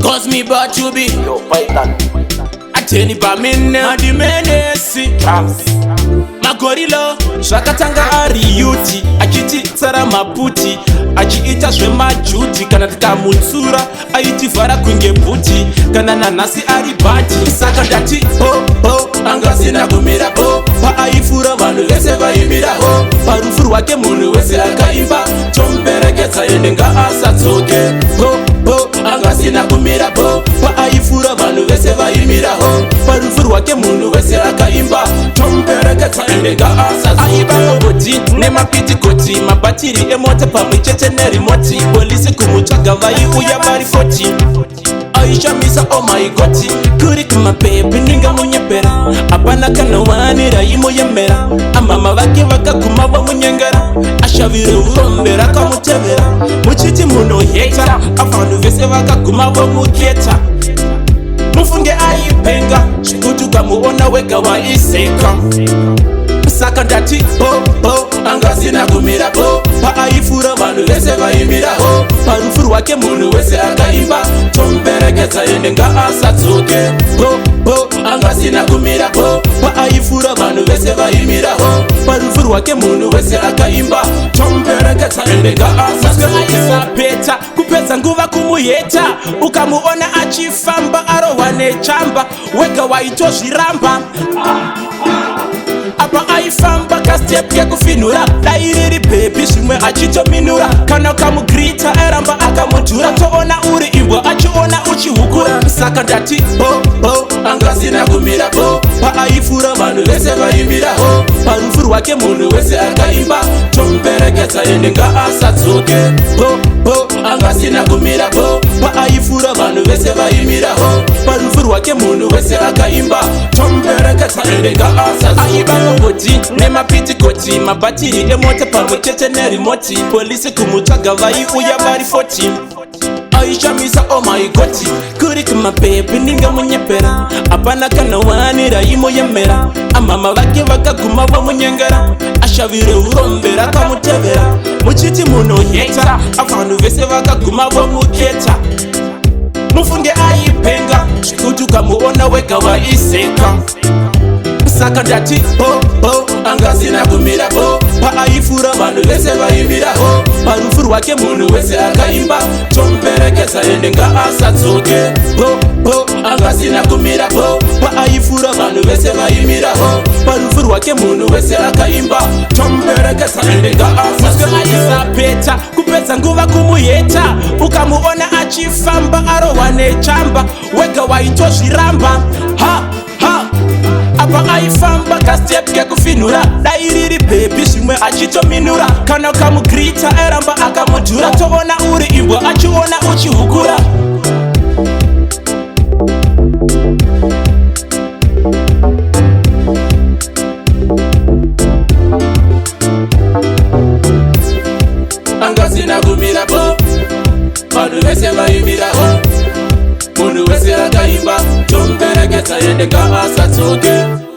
Cause me but to be Yo, Python. Ateni pamine madimenesi Drums. Magorilo zvakatanga ari yuti, achititsara maputi, achiita zvemajuti. Kana tikamutsura aitivhara kunge bhuti, kana nanhasi ari bhati. Saka ndati ho ho, angasina kumira ho. Paaifura vanhu vese vaimira ho. Parufu rwake munhu wese akaimba, tomuperekedza ende ngaasadzoke. Ho ho, angasina kumira ho. Paaifura vanhu vese vaimira ho. Parufu rwake munhu wese akaimba, tomuperekedza ende ngaasadzoke. Aiva nemapitikoti, mabhatiri emota pamwe chete nerimoti. Polisi kumutsvaga vaiuya vari 40. Aishamisa, oh my God. Kuri kumapepi ndingamunyepera, hapana kana wani raimuyemera. Amama vake vakaguma vamunyengera, ashavire urombe rakamutevera. Muchiti munoheta, avanhu vese vakaguma vomuketa. Mufunge aipenga zvekuti ukamuona wega waiseka. Saka ndati ho ho, angasina kumira ho. Paaifura vanhu vese vaimira ho. Parufu rwake munhu wese akaimba, tomuperekedza ende ngaasadzoke. Ho ho, angasina kumira ho. Paaifura vanhu vese vaimira ho. Parufu rwake munhu wese akaimba, tomuperekedza ende ngaasadzoke. Aisapeta kupedza nguva kumuheta, ukamuona achifamba arohwa nechamba, wega waitozviramba. Apa aifamba kastep kekufinhura, dai riri bhebhi zvimwe achitominura. Kana ukamugrita airamba akamudhura, toona uri imbwa achiona uchihukura. Saka ndati ho ho, angasina kumira ho. Paaifura vanhu vese vaimira ho. Parufu rwake munhu wese akaimba, tomuperekedza ende ngaasadzoke. Ho ho, angasina kumira ho. Paaifura vanhu vese vaimira ho. Parufu rwake munhu wese akaimba, tomuperekedza ende ngaasadzoke. Aiva nemapitikoti, mabhatiri emota pamwe chete nerimoti. Polisi kumutsvaga vaiuya vari 40. Aishamisa, oh my God. Kuri kumapepi ndingamunyepera, hapana kana wani raimuyemera. Amama vake vakaguma vamunyengera, ashavire urombe rakamutevera. Muchiti munoheta, avanhu vese vakaguma vomuketa. Mufunge aipenga zvekuti ukamuona wega waiseka. Saka ndati ho ho, angasina kumira ho. Paaifura vanhu vese vaimira ho. Parufu rwake munhu wese akaimba, tomuperekedza ende ngaasadzoke. Ho ho, angasina kumira ho. Paaifura vanhu vese vaimira ho. Parufu rwake munhu wese akaimba, tomuperekedza ende ngaasadzoke. Aisapeta kupedza nguva kumuheta, ukamuona achifamba arohwa nechamba, wega waitozviramba. Ha ha, apa aifamba kastep kekufinhura, dai riri bhebhi zvimwe achitominura. Kana ukamugrita airamba akamudhura, toona uri imbwa achiona uchihukura. Angasina kumira po, vanhu vese vaimira ho. Munhu wese akaimba, tomuperekedza ende ngaasadzoke.